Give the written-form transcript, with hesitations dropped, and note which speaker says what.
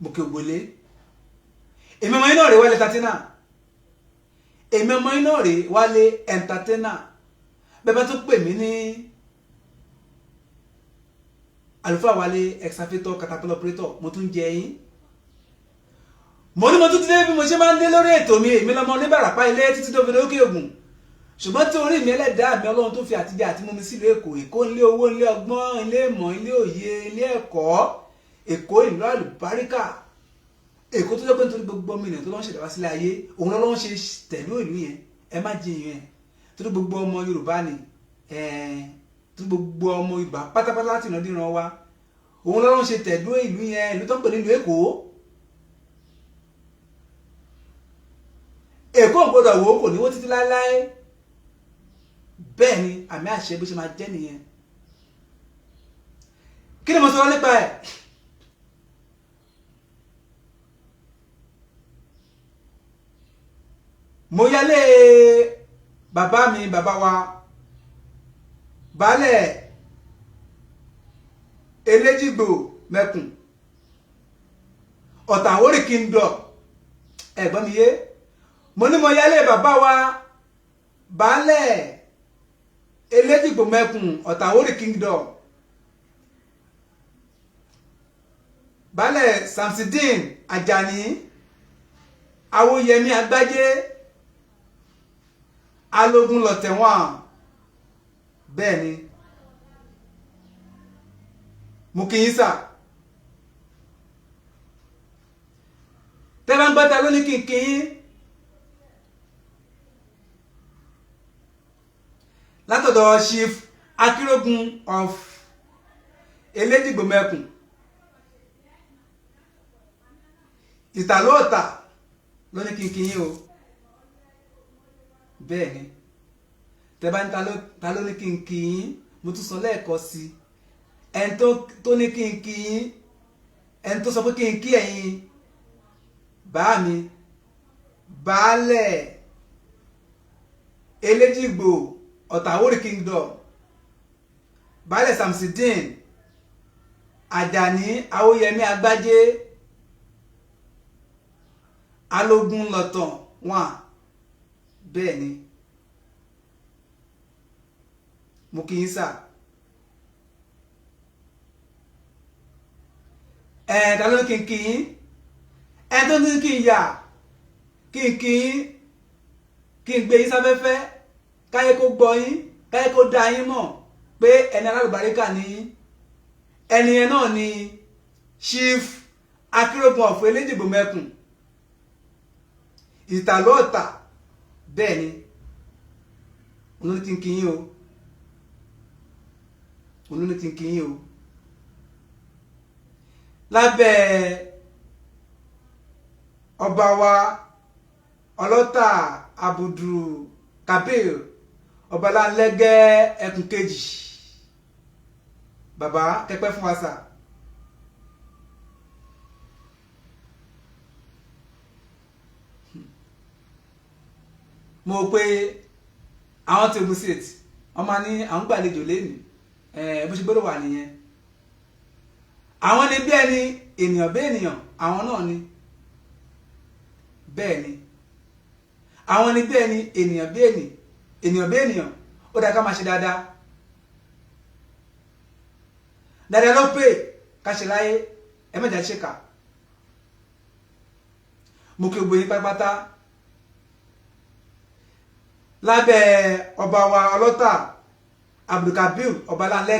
Speaker 1: Mo kí ògbólé. Èmi ọmọ yín náà rè, Wálé Entertainer. Èmi ọmọ yín náà rè, Wálé Entertainer. Bẹ́ẹ̀ bá tún pè mí ní Àlùfáà Wálé Excavator Caterpillar Operator, mo tún jẹ yín. Mo ní mo tún ti dé bí mo ṣe máa ń dé lórí ètò mi. Èmi lọmọ oníbàràpá ilé títí tó fi lókè ògùn, ṣùgbọ́n tí orí mi, ẹlẹ́dàá mi, Ọlọ́run tó fi àtijọ́ àti mú mi sílùú Èkó. Èkó ilé owó, ilé ọgbọ́n, ilé ìmọ̀, ilé òye, ilé ẹ̀kọ́. Èkó ìlú àlùbáríkà. Èkó tó jẹ́ pé nítorí gbogbo ọmọ ènìyàn tó lọ́n ṣẹ̀dá wá sílé ayé, òun lọ́lọ́run ṣe tẹ̀lé ìlú yẹn. Ẹ má jiyàn yẹn, torí gbogbo ọmọ Yorùbá ni, torí gbogbo ọmọ Yorùbá pátápátá láti ìrandíran wa, òun lọ́lọ́run ṣe tẹ̀dó ìlú yẹn, ìlú tó ń pè ní ìlú Èkó. Èkó ò gbọdọ̀ wò ó, kò ní wó títí láéláé. Bẹ́ẹ̀ ni, àmì àṣẹ, bó ṣe máa jẹ́ nìyẹn. Kí ni mo sọ nípa ẹ̀? Mo yálé bàbá mi, bàbá wa, Baálẹ̀ Eléjìgbò Mẹ́kùn, Ọ̀tàwórì Kingdom. Ẹ̀gbọ́n mi yé, mo ní mo yálé bàbá wa, Baálẹ̀ Eléjìgbò Mẹ́kùn, Ọ̀tàwórì Kingdom, Baálẹ̀ Samsideen Ajani Awóyẹmí Agbájé, Alógún lọ̀tẹ̀wọ̀n. Bẹ́ẹ̀ ni, mo kí yín sà. Tẹ́ bá ń gbọ́ta ló ní kí n kí yín látọ̀dọ̀ Chief Akírógun of Eléjìgbòmẹkùn, Ìtàlóòtà ló ní kí n kí yín o. Bẹ́ẹ̀ ni, tẹ́ bá ní ta ló ní kí n kí yín, mo tún sọ lẹ́ẹ̀kan sí, ẹni tó ní kí n kí yín, ẹni tó sọ pé kí n kí ẹ̀yin bá mi, Baálẹ̀ Eléjìgbò, Ọ̀tàwórì Kingdom, Baálẹ̀ Samsideen Àjàní Awóyẹmí Agbájé, Alógún lọ́tàn wọ́n. Bẹ́ẹ̀ ni, mo kí yín sà. Ẹ̀ ta ló ní kí n kí yín? Ẹ̀ tó ní kí n yà kí n kí yín, kí n gbé yín sáfẹ́fẹ́, káyé kó gbọ́ yín, káyé kó dá yín mọ̀ pé ẹni alálùbáríkà ni yín. Ẹni yẹn náà ni Chief Akérògùn ọ̀fọ̀ Eléjìgbò Mẹ́kùn, Ìtàló Ọ̀tà. Bẹ́ẹ̀ ni, òun ló ní kí n kí yín o, òun ló ní kí n kí yín o. Lábẹ́ ọba wa Ọlọ́tà Abudu Kabir Ọbaláńlẹ́gẹ́ ẹkùn kejì, bàbá kẹpẹ́ fún wa sà. Mo pé àwọn tí Ogun State, wọ́n máa ní àwọn gbàlejò lẹ́nu bó ṣe gbọ́dọ̀ wà nìyẹn. Àwọn ni bí ẹni ènìyàn bí ènìyàn, àwọn náà ni. Bẹ́ẹ̀ ni, àwọn ni bí ẹni ènìyàn bí ènìyàn bí ènìyàn. Ó dáa ká máa ṣe dáadáa. Dáadáa ló pè ká ṣe láyé, ẹ má jà ṣèkà. Mo kí gbogbo yín pátápátá lábẹ́ ọba wa Ọlọ́tà Abdulkabir Ọbaláńlẹ́.